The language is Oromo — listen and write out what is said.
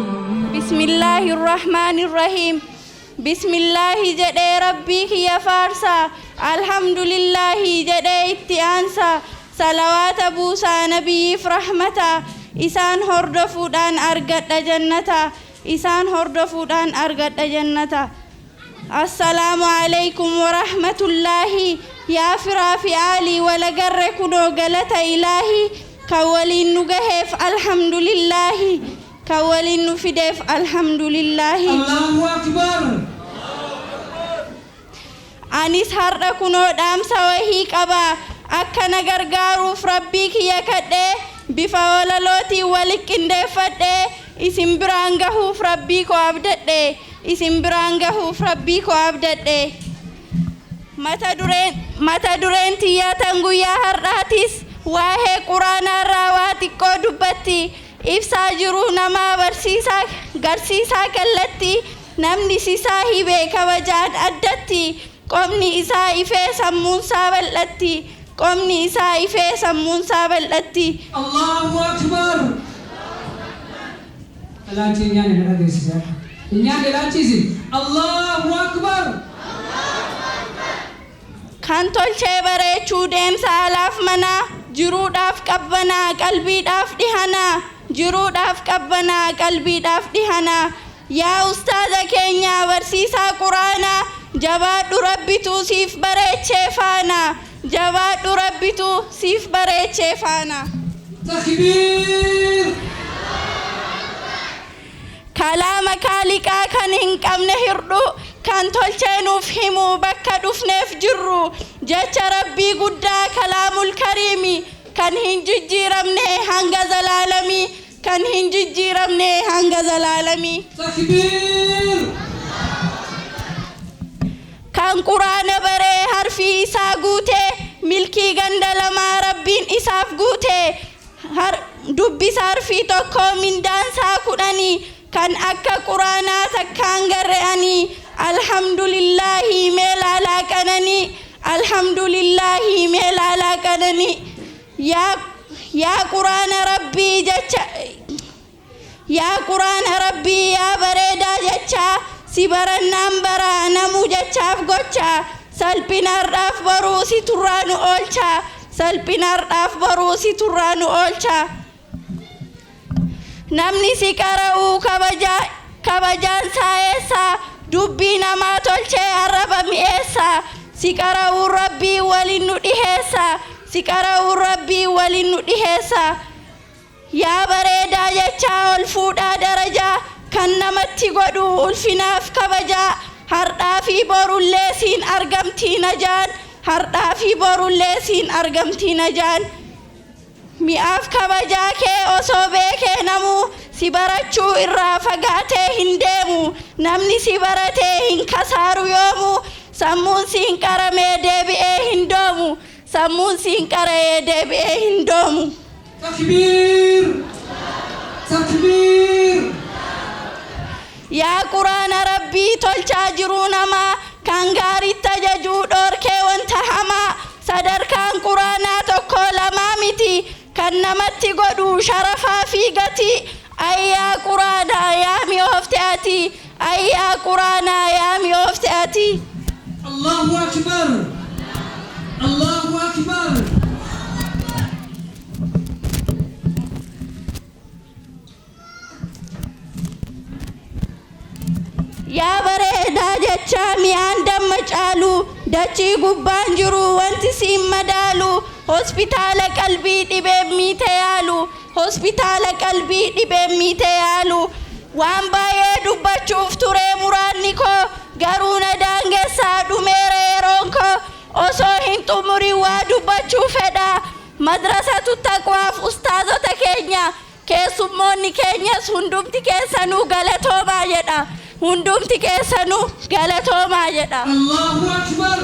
Bismillaahi Rahmaani Rahiim. Bismillaahi jedhee Rabbii kiyya faarsa. Alhamdulillaahi jedhee itti aansa. Salawaata buusaa nabiyyiif rahmata. Isaan hordofuudhaan argadha jannata. Isaan hordofuudhaan argadha jannata. Assalaamu aleykum warahmatullaahi. Yaa firaa fi aalii wal agarre kunoo galata ilaahi. Kan waliin nu gaheef alhamdulillaahi. Kan waliin nu fideef alhamdulillaahi. Allahu Akbar. Anis har'a kunoo dhaamsa wahii qaba. Akka na gargaaruuf Rabbii kiyya kadhee bifa walalootiin wali qindeeffadhee isin biraan gahuuf Rabbii koo abdadhe. Isin biraan gahuuf Rabbii koo abdadhe. Mata dureen mata dureen tiyya tan guyyaa har'aatis waahee Quraanaa irraa waa xiqqoo dubbatti. Ibsaa jiruu namaa barsiisaa garsiisaa kallatti namni si saahibe kabajaan addatti qomni isaa ifee sammuunsaa bal'atti qomni isaa ifee sammuunsaa bal'atti. Allahu Akbar. Ilaalchi hin nyaanne na dhageessise har'a. Hin nyaanne ilaalchi isin. Allahu Akbar. Kan tolchee bareechuu deemsa alaaf manaa Jiruudhaaf qabbanaa qalbiidhaaf dhihanaa Jiruudhaaf qabbanaa qalbiidhaaf dhihanaa Yaa ustaaza keenyaa barsiisaa quraanaa Jabaadhu Rabbituu siif bareechee faanaa Jabaadhu Rabbituu siif bareechee faanaa. Takbiir! Kalaama Kaaliqaa kan hin qabne hirdhuu, kan tolchee nuuf himu bakka dhufneef jirru, jecha Rabbii guddaa kalaamul kariimi, kan hin jijjiiramne hanga zalaalamii, kan hin jijjiiramne hanga zalaalamii. Takbiir! Kan Qur'aana baree harfii isaa guute, milkii ganda lamaa Rabbiin isaaf guute, Har, dubbisa harfii tokkoo mindaan isaa kudhani kan akka quraanaa takkaan garre ani alhamdulillaahi mee laalaa qananii alhamdulillaahi mee laalaa qananii yaa yaa quraana rabbii jecha Yaa quraana rabbii yaa bareedaa jechaa si barannaan baraa namuu jechaaf gochaa salphina hardhaaf boruu si turraa nu oolchaa salphina hardhaaf boruu si turraa nu oolchaa namni si qara'uu kabajaa kabajaan saa eessaa dubbii namaa tolchee arraba mi'eessaa si qara'uun rabbii waliin nu dhiheessaa si qara'uun rabbii waliin nu dhiheessaa Yaa bareedaa jechaa ol fuudhaa darajaa kan namatti godhu ulfinaaf kabajaa hardhaa fi borullee siin argamtii najaan hardhaa fi borullee siin argamtii najaan mi'aaf kabajaa kee osoo beekee namuu si barachuu irraa fagaatee hin deemu namni si baratee hin kasaaru yoomuu sammuun siin qaramee deebi'ee hin doomu sammuun siin qara'ee deebi'ee hin doomu. Takbiir! Takbiir! Yaa Quraana Rabbii tolchaa jiruu namaa kan gaariitti ajajuu dhoorkee wanta hamaa sadarkaan Quraanaa tokkoo lamaa miti kan namatti godhu sharafaa fi gatii ay yaa Quraanaa yaa mi'oofte ati ay yaa Quraanaa yaa mi'oofte ati. Allahu Akbar! Allahu Akbar! Yaa bareedaa jechaa mi'aan damma caalu dachii gubbaan jiru wanti siin madaalu hospitaala qalbii dhibeen miite yaalu hospitaala qalbii dhibeen miite yaalu waan baay'ee dubbachuuf turee muraanni koo garuu na daangessaa dhumeera yeroon koo osoo hin xumurin waa dubbachuu fedha Madrasatu Taqwaaf ustaazota keenya, keessummoonni keenyas hundumti keessanuu galatoomaa jedha. Hundumti keessanuu galatoomaa jedha. Allahu Akbar.